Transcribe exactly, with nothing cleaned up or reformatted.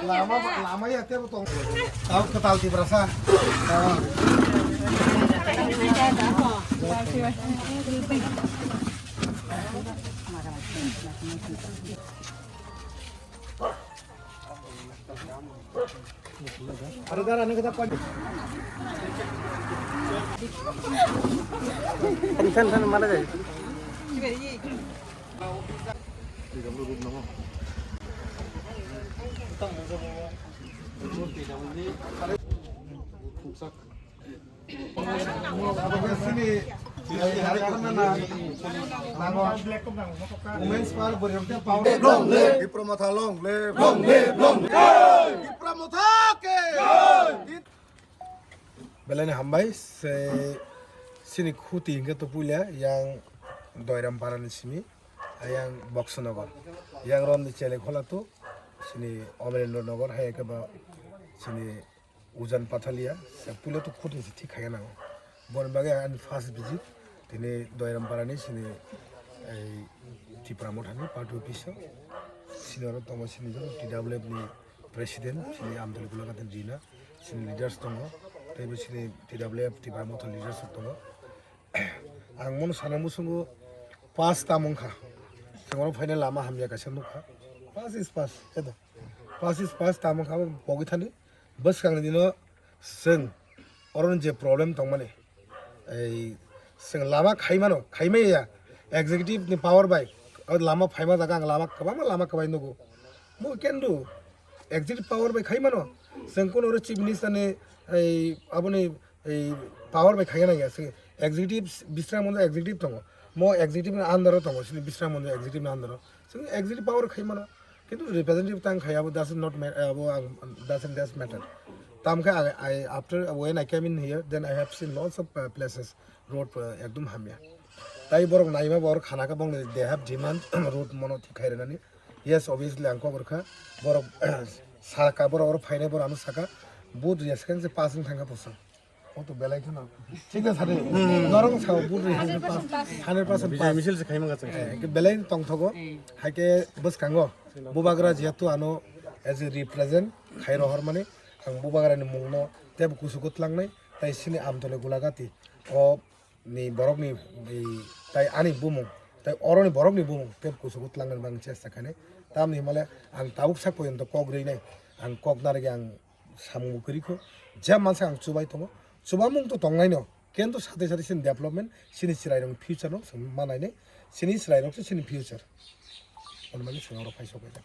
Lama, lama ya, tiap tong. Tau ketal Tiprasa. Tau. Ada darah ni kita pan. Fan, fan, fan, mana tadi? Women's Power Bwrwi Rok Power. Long live! Tipra Motha long live! Long live! Long live! Tipra Motha ke! Belai ni hambai, se sini khuti hingke to puila yang Doiram Para ni simi, yang Boxonagar, yang rom ni chele khola to sini Amarendra Nagar, hai ke ba sini Ujan Pathalia, se puila to khuti si thik khaya nango. Boni bagwi ang ani first visit tini Doiram Para ni sini ei Tipra Motha ni party office o sini oro tongo sini joto T W F ni president sini Amdali Gulagati Rina, sini leaders tongo, tei bo sini T W F Tipra Motha leaders rok tongo. Ang mono sana musungo pass tamo wngkha, chwng oro phaina lama hamya kaisa nukha, pass is pass, eto pass is pass tamo wngkha, abo pogwi thani. Bwskangni dino chwng oro je problem tongmani, ei chwng lama khaimano, khaimaya executive ni power bai, o lama phaima jaga ang lama kwbangma lama kwbai nugo. Mo can do, executive power bai khaimano, chwng kuno oro chief minister ni ei aboni ei power bai khaina nangya, chwng executive Bisram Mandir executive tongo, mo executive ni under o tongo, sini Bisram Mandir executive ni under o, chwng executive power khaimano. Kintu representative tang khai abo doesn't not ma-, abo ang doesn't just matter. Tam khe I, I, after when I came in here, then I have seen lots of uh, places road uh, ekdom hamya. Tai borok naima borok khana khe bongni they have demand road mono thik khai rwnani. Yes, obviously ang kok rwkha borok saka borok oro phainai borok ano saka but yes khe pass wng thangkha bosong. O to belai kheno. Thik na sadi. Norong sao bud ri hundred percent pass. Hundred percent Bijay pass. Misil se khaima gachang. Eh, ke belai tongthogo. Hai ke bwskango. Bubagra jehetu ano as a represent khai rohor mani ang bubagra ni mungno tebo kusugo tlangnai tai sini Amtole Gulagati o ni borok ni tai ani bumung tai oro ni borok ni bumung tebo kusugo tlangnani bang chesta khainai. Tamni himale ang tabuk sak porjonto kok rinai ang kok narigi ang samung bo kwrwi kho, je mansa ang chubai tongo, chubamung to tongnaino, kento sate sate chini development, chini chwrairokni future no chwng ma nainai, chini chwrairokse chini future. Hwnmani chwng oro phai sok kha.